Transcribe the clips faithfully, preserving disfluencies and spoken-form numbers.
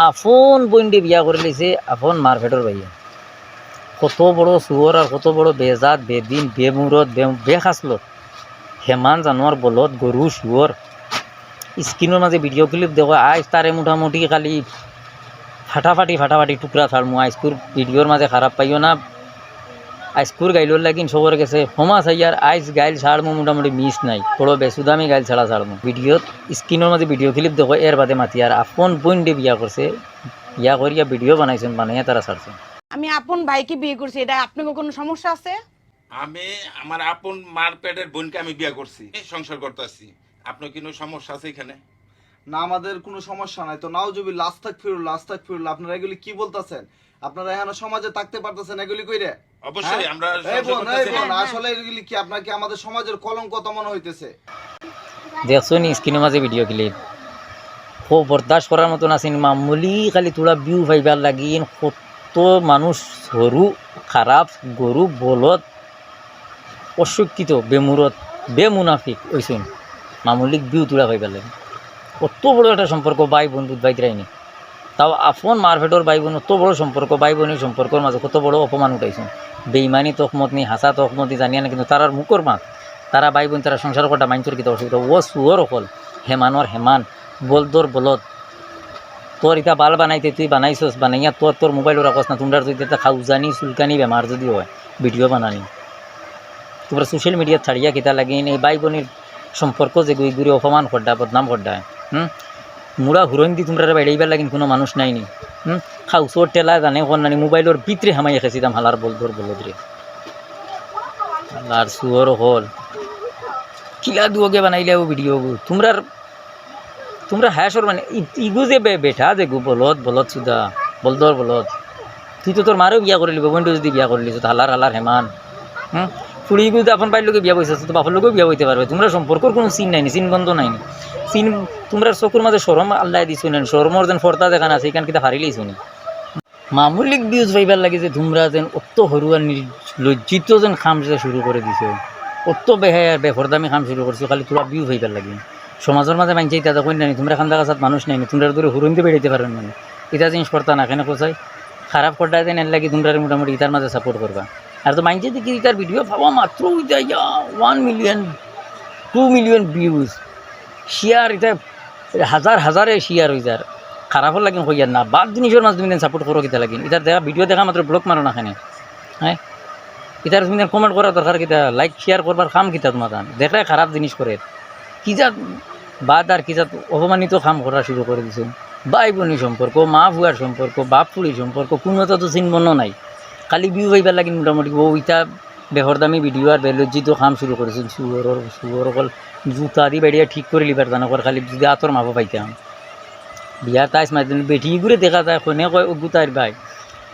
আপন বইনরে বিয়া করিলিছে আপন মার পেটর ভাইয়ে। কত বড় শুয়র আর কত বড় বেজাত, বেদিন, বেমুরত, বে-, বেখাসলত। হেমান জানোয়ার, বলদ, গরু, শুয়র। স্ক্রিনর মাঝে ভিডিও ক্লিপ দেখো, আইজ তারে মোটামুটি খালি ফাটাফাটি, ফাটাফাটি টুকরা ছাড়মু। আইজকুর ভিডিওর মাঝে খারাপ পাইও না, আইজকুর গাইলর লাগিন সবর গেছে ক্ষমা চাইয়ার। আইজ গাইল ছাড়মু মোটামুটি মিস নাই, বড় বেসুদামি গাইল ছাড়া ছাড়মু। ভিডিওত, স্ক্রিনর মাঝে ভিডিও ক্লিপ দেখো, এর বাদে মাতিয়ার। আপন বইনরে বিয়া করছে, বিয়া করিয়া ভিডিও বানাইছইন, বানাইয়া তারা ছাড়ছইন। আমি আপন ভাইকে বিয়ে করছি, এটা আপনাকে কোনো সমস্যা আছে? আমি আমার আপন মার পেটের বোনকে আমি বিয়া করছি, সংসার করতেছি। আপনার কোনো সমস্যা আছে এখানে? না, আমাদের কোনো সমস্যা নাই তো। নাউজুবিল্লাহ, আস্তাগফিরুল্লাহ, আস্তাগফিরুল্লাহ। আপনারা এগুলি কি বলতেছেন? আপনারা এখানে সমাজে থাকতে পারতেছেন এগুলি কইরে? অবশ্যই, হ্যাঁ? আমরা এই সংসার বোন, এই করতেছি। বোন, আসলে এগুলি কি, আপনার কি আমাদের সমাজের কলঙ্ক তো মনে হইতেছে? দেখছো নি স্ক্রিনর মাঝে ভিডিও ক্লিপ? খুব বরদাস্ত করার মতন আছেন। মামুলি খালি থুড়া ভিউ পাইবার লাগি কত মানুষ সরু, খারাপ, গরু, বলদ, অশিক্ষিত, বেমুরত, বেমুনাফিক অইছইন। মামুলিক ভিউ থুড়া পাইবার লাগি। অত বড় একটা সম্পর্ক ভাই বোন বুঝবাইতরায়নি। তাও আপন মার পেটর ভাই বোন, অত বড় সম্পর্ক, ভাই বোনের সম্পর্কর মাঝে কত বড় অপমান উঠাইছইন। বেইমানি তহমত নি, হাছা তহমত নি জানিয়া না, কিন্তু তারার মুখর মাত, তারা ভাই বোন, তারা সংসার করতা, মাইনষর কিতা অসুবিধা? ও শুয়র অকল, হেমানর হেমান, বলদর বলদ। তোর ইতা বাল বানাইতে তুই বানাইছস, বানাইয়া তোর, তোর মোবাইলো রাখস না, তুমরার যদি ইতা খাউজানি, চুলকানি বেমার যদি হয়, ভিডিও বানানি। তুমরা সোশ্যাল মিডিয়াত ছাড়িয়া কিতা লাগিন? এই ভাই বোনের সম্পর্ক যে গুই গুড়ি অপমান করডা, বদনাম করডা, হুম? মুড়া হুরইন দি তুমরারে বাইড়াইবার লাগিন কোনো মানুষ নাইনি, হুম? খাউসর টেলা জানে কোন নানি, মোবাইলর ভিতরে হামাই রেখেছিলাম হালার বলদর বলদরে। হালার শুয়র অকল। কিলা দুয়োগে বানাইলে ও ভিডিও গো? তুমরার, তুমরা হায়া শরম মানে, ই-, ইগু যে বে-, বেটা যে গু বলদ, বলদ সুদা, বলদর বলদ। তুই তো তোর মারেও বিয়া করিলিবে, বইনরে যদি বিয়া করিলিস, তো হালার, হালার হেমান। হুম? ফুড়ি ইগু যদি আপন ভাইর লগে বিয়া বইছে, তো বাপর লগেও বিয়া বইতে পারবে। তুমরা সম্পর্কর কোনো চিন নাইনি, চিন বন্ধ নাইনি। চিন, তুমরার চকুর মাঝে শরম আল্লায় দিছইন না, শরমর যেন পর্দা যেখান আছে, এখান কিতা ফাড়িলিছইন না। মামুলিক ভিউজ পাইবার লাগি যে তুমরা যেন অত হরুয়া নির্লজ্জিত যেন কাম যে শুরু করে দিছো, অত বেহায়া আর বেপরদামি কাম শুরু করছো, খালি থুড়া ভিউ পাইবার লাগি। সমাজর মাঝে মাইনষে ইতা দেখইন নানি, তুমরা কান্দা কাছাত মানুষ নাইনি, তুমরার ধরে হুরইন দি বাইড়াইতে পারইন নানি। ইতা জিনিস করতা না, কেনে কও চাই? খারাপ করতা যেন এর লাগি তুমরারে মোটামুটি ইতার মাঝে সাপোর্ট করবা। আর তো মাইনষে দেখি ইতার ভিডিও পাওয়া মাত্র ইতা ইয়া one million, two million views, share ইতা হাজার হাজারে শেয়ার অই যার। খারাপর লাগিন কইয়ার না, বাদ জিনিসর মাঝে তুমি যেন সাপোর্ট করো কিতা লাগিন? ইতার দেখা ভিডিও দেখা মাত্র ব্লক মারো না কেনে? হ্যাঁ, ইতার তুমি যেন কমেন্ট করার দরকার কিতা? লাইক শেয়ার করবার কাম কিতা তুমার জান? দেখলে খারাপ জিনিস করে, কি জাত বাদ আর কি জাত অপমানিত কাম করা শুরু করে দিছে। ভাই বইনর সম্পর্ক, মা ফুয়ার সম্পর্ক, বাপ ফুড়ির সম্পর্ক, কুনুটা তো চিন বন্ধ নাই। খালি ভিউ পাইবার লাগিন মোটামুটি ও ইতা বেপরদামি ভিডিও আর বেলজ্জিত কাম শুরু করেছেন। শুয়রর, শুয়র অকল জুতা দি বাইড়িয়া ঠিক করিলিবার জানো কর, খালি যদি আতর মাফও পাইতাম। বিয়ার তাইস মাঝে বেটি ইগুরে দেখা যায়, কনে কয় ওগু তাইর ভাই,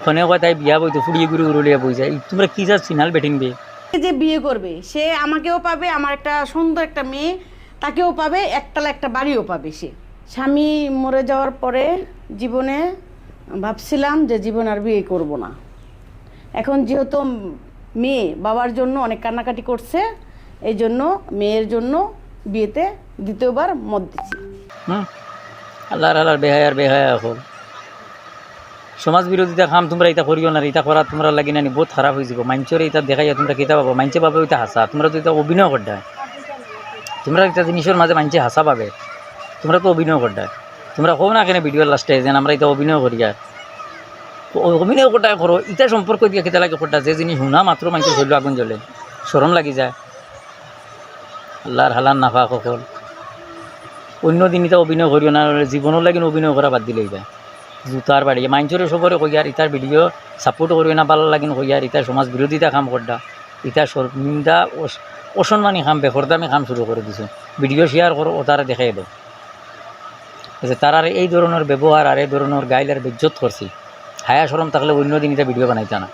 কনে কয় তাই বিয়া বইতো ফুড়ি ইগুরে উরুলিয়া বই যায়। ই তুমরা কি জাত সিনাল বেটিন বে? যে বিয়ে করবে, সে আমাকেও পাবে, আমার একটা সুন্দর একটা মেয়ে, তাকেও পাবে, একতলা একটা বাড়িও পাবে সে। স্বামী মরে যাওয়ার পরে জীবনে ভাবছিলাম যে জীবন আর বিয়ে করব না। এখন যেহেতু মেয়ে বাবার জন্য অনেক কান্নাকাটি করছে, এই জন্য মেয়ের জন্য বিয়েতে দ্বিতীয়বার মত দিছি। হুম, আল্লাহর, আল্লাহর বেহায়ার বেহায়া অকল। সমাজ বিরোধিতা কাম তুমরা ইতা করিও না, ইতা করা তুমরার লাগি নানি বহুত খারাপ অইযিবো। মাইনষরে ইতা দেখাইয়া তুমরা কিতা পাবা? মাইনষে পাবে ইতা হাছা, তুমরা তো ইতা অভিনয় কররায়। তুমরা একটা জিনিসর মাঝে মাইনষে হাছা পাবে, তুমরা তো অভিনয় কররায়। তুমরা কও না কেনে ভিডিওর লাস্টে যেন আমরা ইতা অভিনয় করিয়ার? অ-, অভিনয় কররায় করো, ইতা সম্পর্ক দিয়া কিতা লাগি কররায়? যে জিনিস হুনা মাত্র মাইনষর শরীলো আগুন জ্বলে, শরম লাগি যায়। আল্লাহর হালার নাফাক অকল। অইন্য দিন ইতা অভিনয় করিও না, জীবনর লাগিন অভিনয় করা বাদ দিলাইবা। জুতার বাড়ি। মাইনষরে সবরে কইয়ার, ইতার ভিডিও সাপোর্ট করিও না, ভালা লাগিন কইয়ার, ইতার সমাজ বিরোধিতা কাম কররা, ইতার সর-, নিন্দা, অস-, অসম্মানী কাম, বেপরদামি কাম শুরু করে দিছে। ভিডিও শেয়ার করো, অতারে দেখাই দেও। যে তারার এই ধরনর ব্যবহার আর এই ধরনর গাইল আর বেইজ্জত করছি, হায়া শরম থাকলে অইন্য দিন ইতা ভিডিও বানাইতা না।